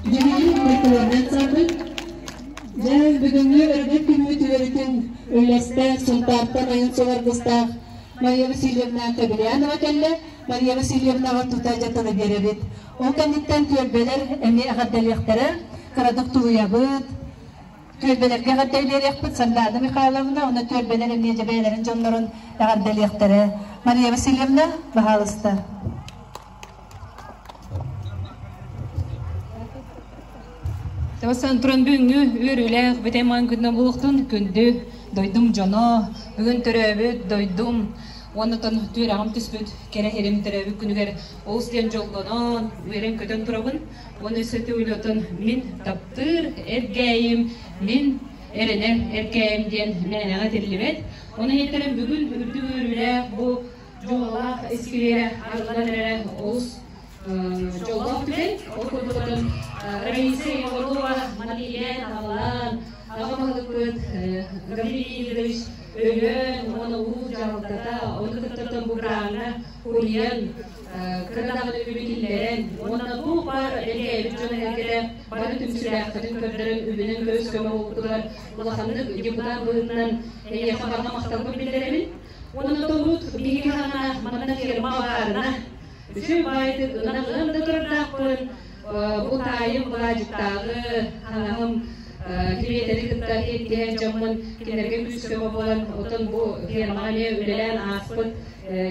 Дьүһүйүү фольклорнай ансамбль дьэ бүгүҥҥү өрөбүл күммүт үөрүүтүн үллэстэ Сунтаартан айан суол аргыстаах Мария Васильевна Кобельянова кэллэ. Мария Васильевнаҕа тута дьатаны биэрэбит. Ол кэнниттэн түөлбэлэр эмиэ эҕэрдэлиэхтэрэ. Кыратык тулуйабыт. Түөлбэлэргэ эҕэрдэлиэриэхпит Сардаана Михайловна, уонна түөлбэлэр эмиэ дьэ бэйэлэрин дьоннорун эҕэрдэлиэхтэрэ. Мария Васильевна, баһаалыста. Табасан туран бүгүҥҥү үөрүүлээх бүтэн күннэ булуохтун күндү дойдум дьоно, бүгүн төрөөбүт дойдум уонна түөрэҕим түспүт кэрэ сирим төрөөбүт күнүгэр олус диэн дьоллонон, үөрэн-көтөн турабын. Уонна өссө төгүл мин таптыыр эргээйим, мин эрэнэр эркээйим диэн мээнэҕэ этиллибэт. Оны иһиттэрин бүгүн үрдүк үөрүүлээх бу дьоллоох искибиэрэ арыллан эрэрэ олус дьоллоох түгэн. Ол курдук Раиса Егорова Матиен аҕалаан, аҕа баһылыкпыт Гаврилий Игоревич өйөөн уонна улуус дьаһалтата ону кытта бу граҥҥа уруйан кыра даҕаны үбү киллэрэн уонна туох баар элгээбит дьон эһэргэтэ бары түмсүүлээхтэрин көрдөрөн үбүнэн көмүс көмө буолбутугар улаханнык депутат быһыытынан эйиэхэ барҕа махталбын биллэрэбин. Уонна тобут биһиги хаана манна ферма баарына үчүгэй баайдык ынах ыам да турардаахпын бу таайым былаадьыттааҕы хаҥаһым Кириэтэри кытта иэттиһэн дьоммун кинилэргэ күүс-көмө буолан отон бу фермаҕа эмиэ үлэлээн ааспыт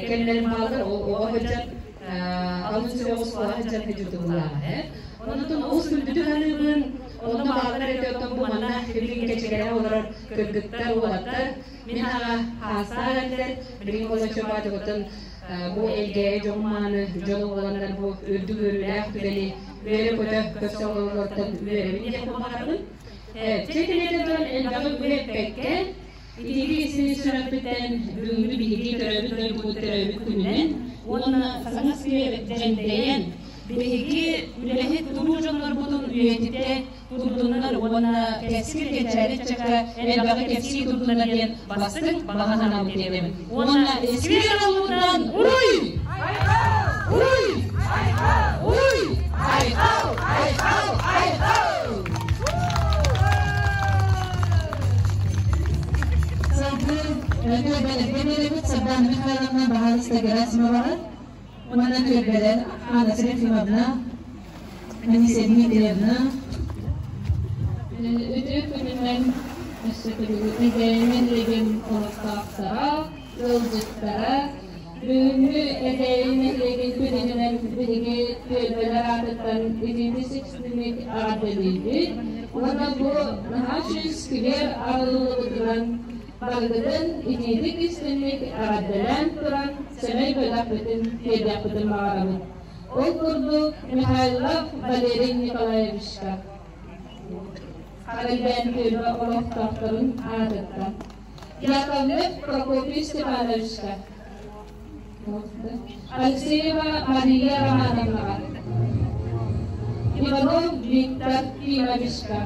кэмнэрим бааллар оҕо сылдьан алын сүрэх оскуолаҕа сылдьан сылдьыбытым Оннотон олус күндүтүк саныыбын онно бааллар этэ оттон бу манна билигин кэчигэрэ олорор кыргыттар уолаттар мин аҕа хаастаах этилэр билигин олоччобаат оттон бу элгээйи дьоҥ-мааны дьон уоланнар бу үрдүк үөрүүлээх түгэни үөрэ-көтө көрсө олороллоруттан үөрэбин диэхпин баҕарабын. Чэ туран элбэҕи үөрэппэккэ, итиги истини сүрэхпиттэн бүгүҥҥү биһиги төрөөбүт дойдубут төрөөбүт күнүнэн уонна саҥа сквер дьэндэйэн. Биһиги үлэһит туруу дьоннорбутун үйэтитэ турдуннар уонна кэскил кэнчээри ыччакка элбэҕи кэпсии турдуннар диэн бастыҥ баҕа санаабыт диэбин. Уонна эскиэр аллубутунан уруй! Уруй! Уруй! Айхал! Айхал! Айхал! Салгыы түөлбэлэргэ биэрэбит Сардаана Михайловна Баһаалыста Герасимоваҕа уонна түөлбэлэр Анна Серафимовна, Анисия Дмитриевна. Үтүө күнүнэн өссө төгүл Эгээйи нэһилиэгин олохтоохторо, ыалдьыттара, бүгүҥҥү Эгээйи нэһилиэгин күнүнэн биһиги түөлбэлэр аатыттан итиитик-истиҥник эҕэрдэлиибит уонна бу наһаа үчүгэй сквер арыллыбытынан барыгытын итиитик-истиҥник эҕэрдэлээн туран сэмэй бэлэхпитин тиэрдиэхпитин баҕарабыт. Ол курдук Михайлов Валерий Николаевичка Арайбээн түөлбэ олохтоохторун аатыттан Яковлев Прокопий Степановичка Алексеева Мария Романовнаҕа Иванов Виктор Кимовичка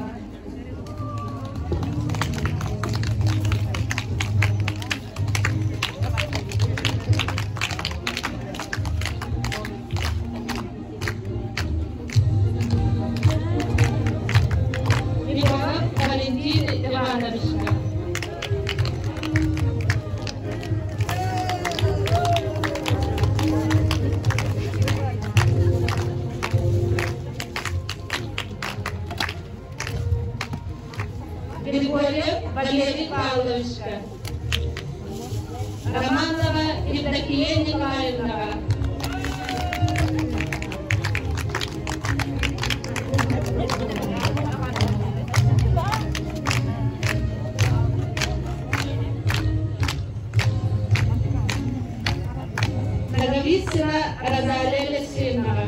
Иванов Валентин Ивановичка. Григорьев Валерий Павловичка. Романова Евдокия Николаевнаҕа. Ноговицына Розалия Алексеевнаҕа.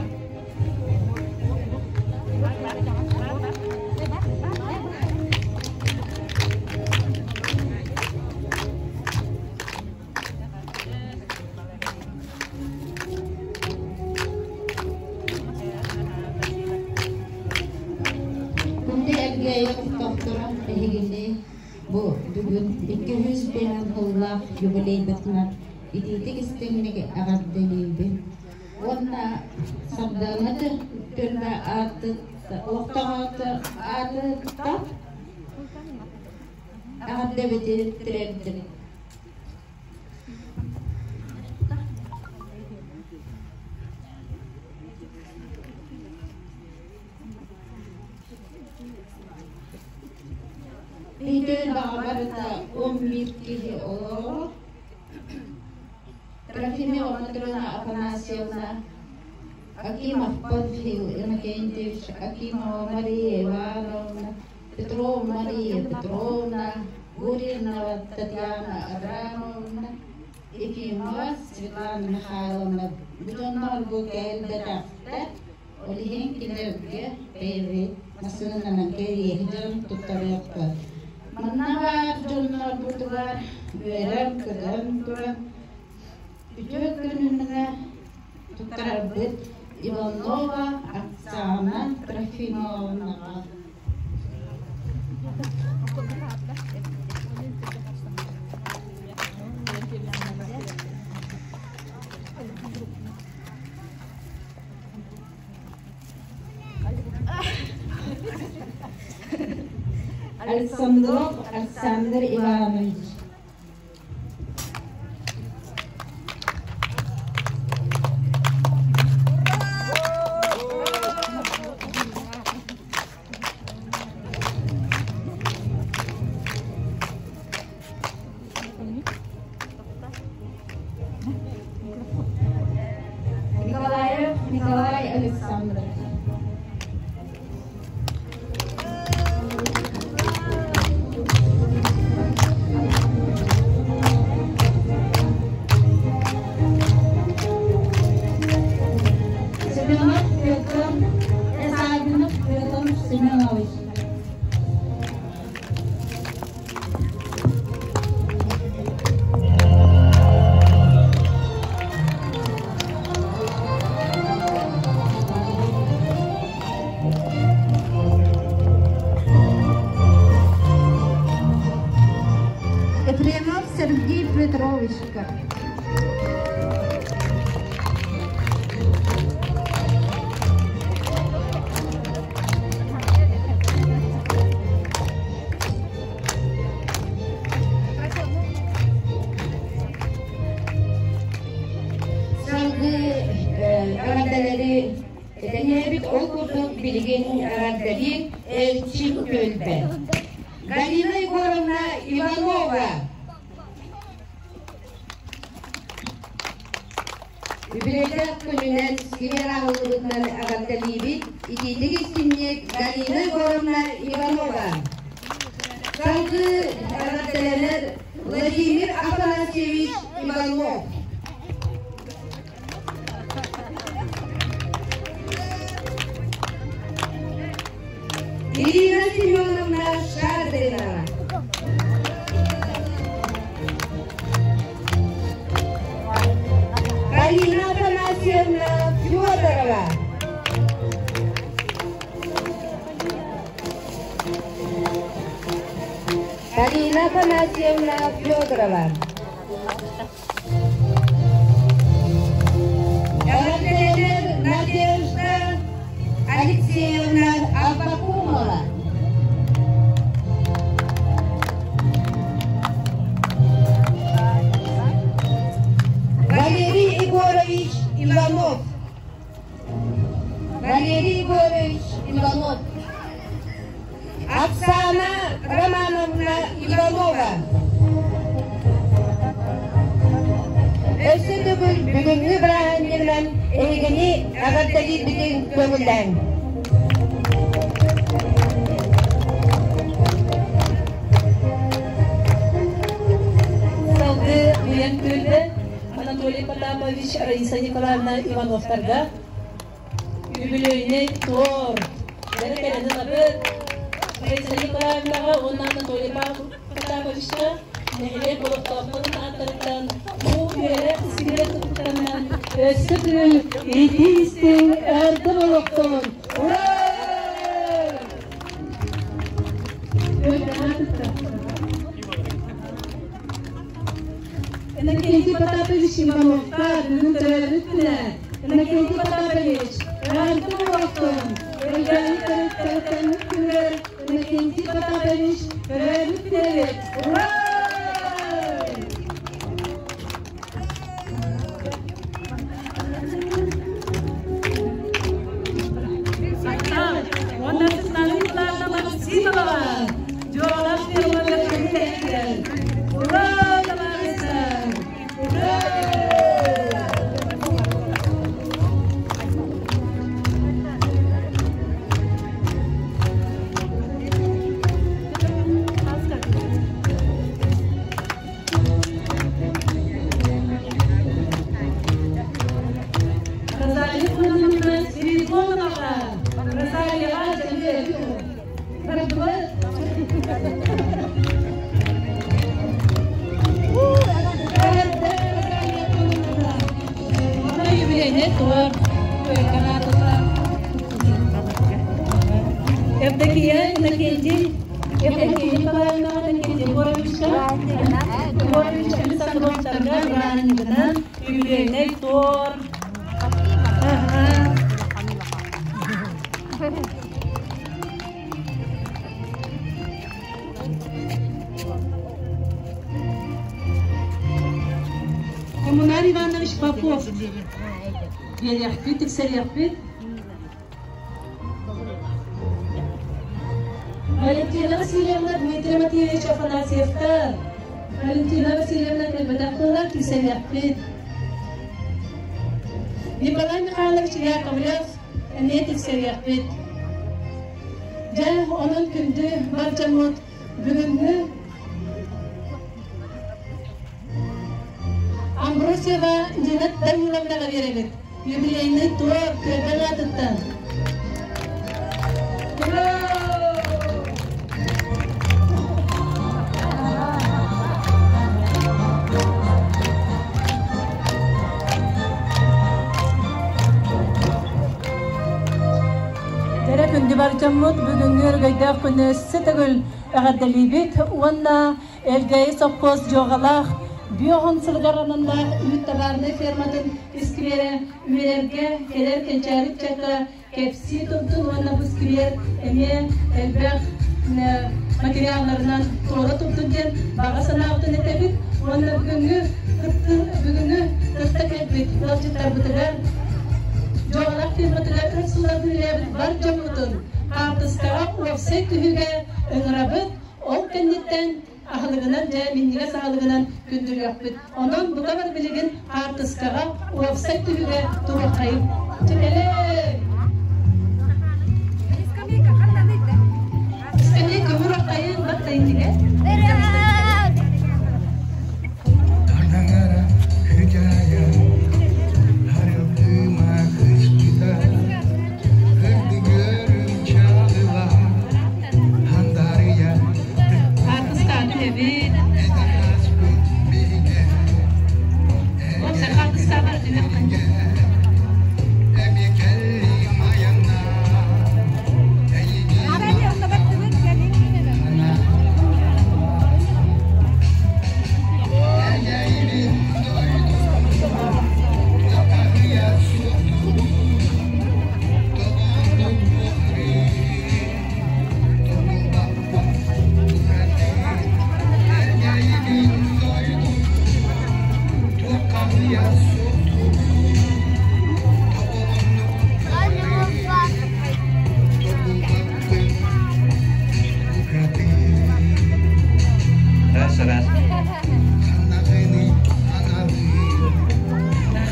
Күндү Элгээйи олохтоохторо эһигини бу бүгүн 200 сыллаах юбилейбытынан итиитик истиҥник эҕэрдэлиибин. Уонна Сардаана түөлбэ олохтоох аатыттан эҕэрдэбитин тириэрдим. Биһиги баҕа барыта 11 киһи олорор. Трофимова Матрена Афанасьевна, Акимов Панфил Иннокентьевич, Акимова Мария Ивановна, Петрова Мария Петровна, Гуринова Татьяна Абрамовна, Ефимова Светлана Михайловна бүтүннэр бу кэлбэтэхтэр, ол иһин кинилэргэ бэйэбит массыынанан кэриэһи туттарыахпыт. Манна баар дьоннорбутугар үөрэн-көтөн туран үтүө күнүнэн туттарарбыт Иванова Оксана Трофимовнаҕа. Александров Александр Иванович. Николаев Николай Александрович. Семенов Петр Эсагинов Петр Семенович. Ивановичка. Салгыы эҕэрдэлэри этэнээбит ол курдук билигин эҕэрдэлиир Элчин түөлбэ. Галина Егоровна Иванова. Үбүлүөйдээх күнүнэн сквер аһыллыбытынан эҕэрдэлиибит. Итиитик истинник Галина Егоровна Иванова. Салгыы эҕэрдэлэнэр Владимир Афанасьевич Иванов. Ирина Семеновна Шадрина. Галина Афанасьевна Федорова. Галина Афанасьевна Федорова. Эҕэрдэлэнэр Надежда Алексеевна Аввакумова. Валерий Егорович Иванов. Валерий Егорович Иванов. Оксана Романовна Иванова. Өссө төгүл бүгүҥҥү бырааһынньыгынан эһигини эҕэрдэлиирбитин көҥүллээҥ. Салгыы Уйан Күөлбэ Анатолий Потапович, Раиса Николаевна Ивановтарга Үбүлүөйүнэй туор бэрэ кэлэн ылабыт. Раиса Николаевнаҕа уонна Анатолий Потаповичка нэһилиэк олохтоохторун ааттарыттан бу үөрэх сибиир туппуттарынан өссө төгүл итии-истиҥ эҕэрдэ буолуохтун! Ура! Иннокентий Потапович Ивановка бүгүн төрөөбүт күнэ. Иннокентий Потапович, эҕэрдэ буолуохтун! Өрүдьээни төрүттэммит күнүгэр Иннокентий Потапович төрөөбүт күнэ эбит. Ура! Уонна Светлана Николаевна Максимова дьуолах фирмата көмүлэһигэр. Ура, табаарыстар! Ура! Розалия Фрунзовна Спиридонова! Розалияға Юбилейный тур. Евдокия Иннокентий, Евдокия Николаевна Иннокентий Егоровичка, Егорович Александровтарга бырааһынньыгынан юбилейный тур. Коммунар Иванович Попов. Биэриэхпит, тиксэриэхпит. Валентина Васильевна Дмитрий Матвеевич Афанасьевтар. Валентина Васильевна кэлбэтэх тыллар тиксэриэхпит. Николай Михайлович Яковлев эмиэ тиксэриэхпит. Дьэ, онон күндү бар дьоммут бүгүҥҥү Амбросьева Нина Даниловнаҕа биэрэбит. Юбилейный тур күөрбэн аатыттан. Ура! Кэрэ күндү бар дьоммут бүгүҥҥү өрөгөйдөөх күнү өссө төгүл эҕэрдэлиибит уонна Элгээйи сопхуос дьуоҕалаах Бүөҕүн сылыгар аналлаах үүт табаарынай ферматын искибиэрэ үйэлэргэ кэлэр кэнчээри ыччакка кэпсии турдун уонна бу сквер эмиэ элбэх материалларынан туора турдун диэн баҕа санаабытын этэбит уонна бүгүҥҥү бүгүҥҥү кытта кэлбит ыалдьыттарбытыгар Дьуоҕалаах фирматыгар өр сылларга үлэлээбит бар дьоммутун хаартыскаҕа уопсай түһүүгэ ыҥырабыт. Ол кэнниттэн аһылыгынан дьэ минньигэс аһылыгынан күндүлүөхпүт. Онон бука бары билигин хаартыскаҕа уопсай түһүүгэ туруоххайыҥ. Чэ Скамейка уруоххайыҥ, баттайын тигэ. Хаартыскаҕа түһэбит. Уопсай хаартыскаҕа бары түһүөххэ. Раз, раз.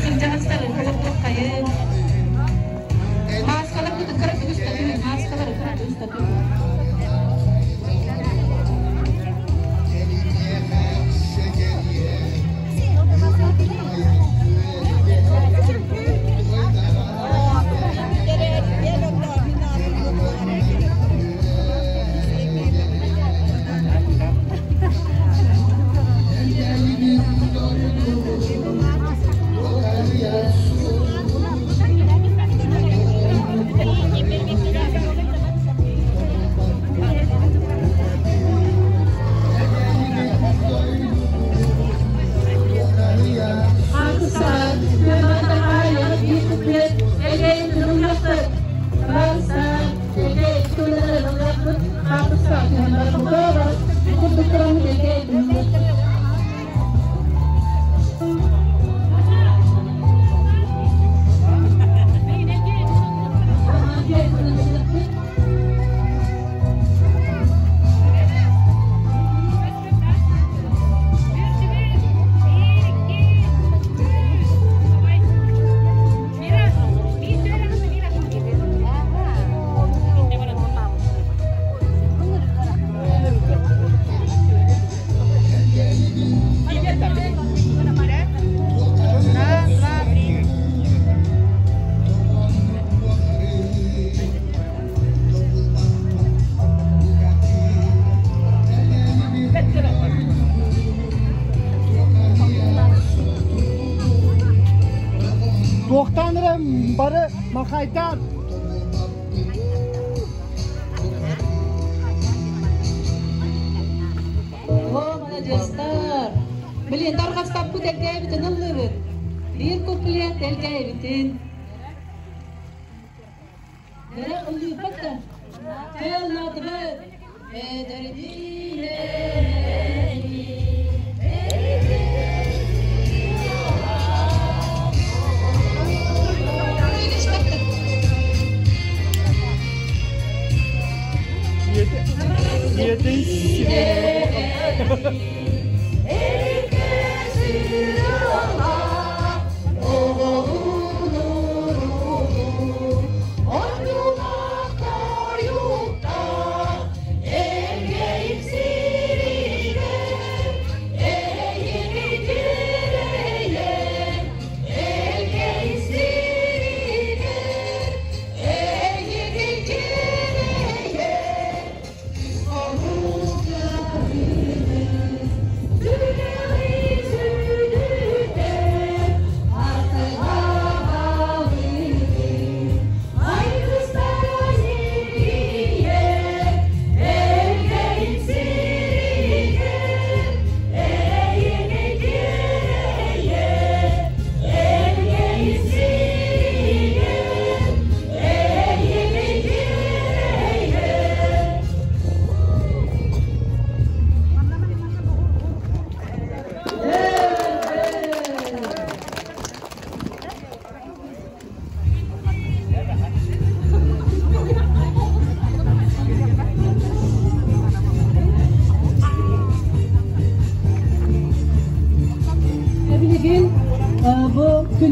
Сылдьаҕастар олохтуоххайын. Мааскалар кытыккара үстэтин, мааскалар үстэтин. Туохтаан эрэ бары махайдаан. О, маладьыастар! Билин тарҕаспаппыт элгээбитин ыллыыбыт. Биир куплет элгээбитин. Эрэ ыллыырбат да. Тыллатыбыт.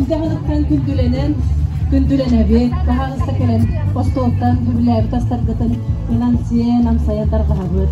Күндү аһылыктан күндүлэнэн, күндүлэнэбит, баһаалыста кэлэн остуолтан үбүлээбит астаргытын ылан сиэн, амсайан тарҕаһабыт.